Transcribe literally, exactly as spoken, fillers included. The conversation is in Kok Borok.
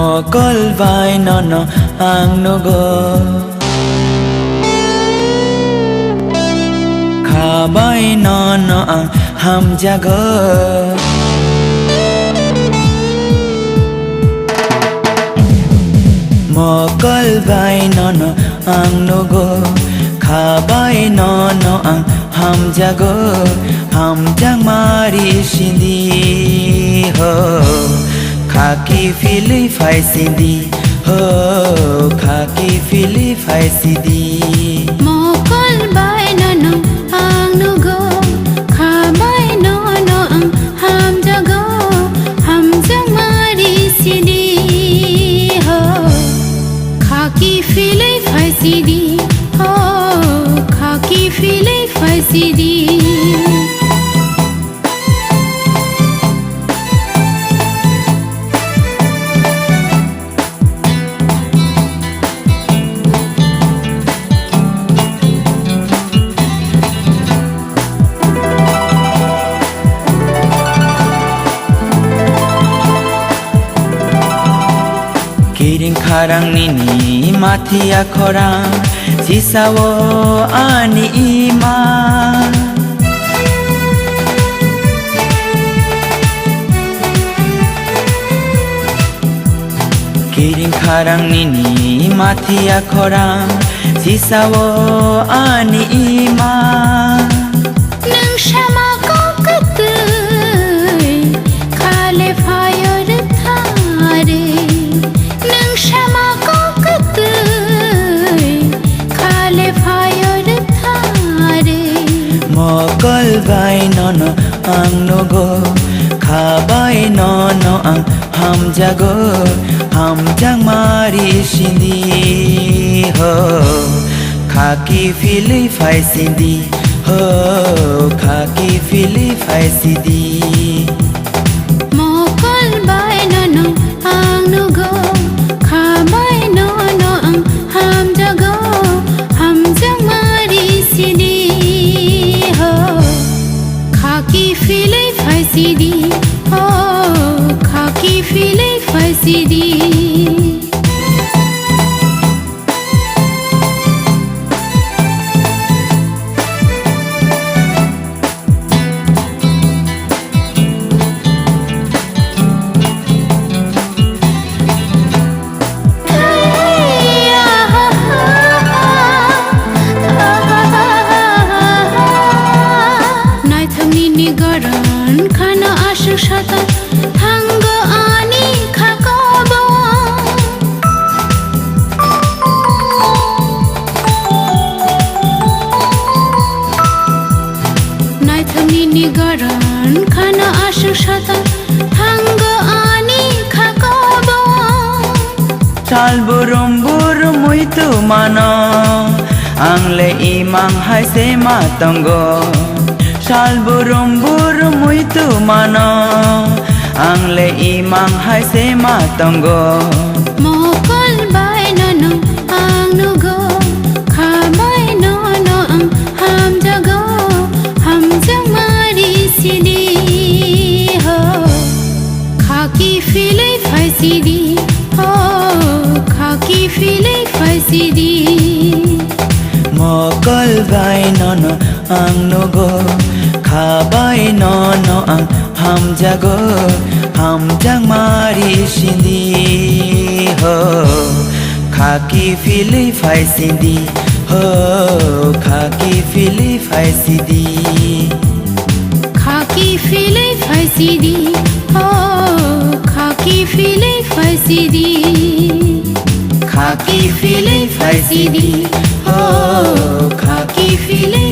Mokol bai nono ang nugo, kha bai nono ang hamjago. Mokol bai nono ang nugo, kha bai nono ang hamjago, hamjakma ri sidi ho. Khaki philwi phai sidi ho, khaki philwi phai sidi. Mokol bai nono ang nugo, kha bai nono ang hamjago, hamjakma ri sidi ho. Khaki philwi phai sidi ho, khaki philwi phai sidi. Kiring kharang nini mathiya khorang, sisao ani ima. Kiring kharang nini mathiya khorang, sisao ani ima. Nwng sama kok kwtwi, khale phaio rwthare. Nwng sama kok kwtwi, khale phaio rwthare. Mokol bai nono ang nugo, kha bai nono ang hamjago, hamjakma ri sidi ho. Khaki philwi phai sidi ho, khaki philwi phai sidi. Mokol bai nono ang nugo, kha bai nono ang hamjago, hamjakma ri sidi ho. Khaki philwi phai sidi ho, khaki philwi phai sidi. Naithok nini goron khano aswk satok, thango ani kha kobo. Naithok nini goron khano aswk satok, thango ani kha kobo. Sal burum burum ui tu mano, ang le imang hai se ma tongo. Sal burum burum ui tu mano, ang le imang hai se ma tongo. Mokol bai nono ang nugo, kha bai nono ang hamjago, hamjakma ri sidi ho. Khaki philwi phai sidi ho, khaki philwi phai sidi. Mokol bai nono ang nugo, kha bai nono ang hamjago, hamjakma ri sidi ho. Khaki philwi phai sidi ho, khaki philwi phai sidi. Khaki philwi phai sidi ho, khaki philwi phai sidi. Khaki philwi phai sidi ho, khaki philwi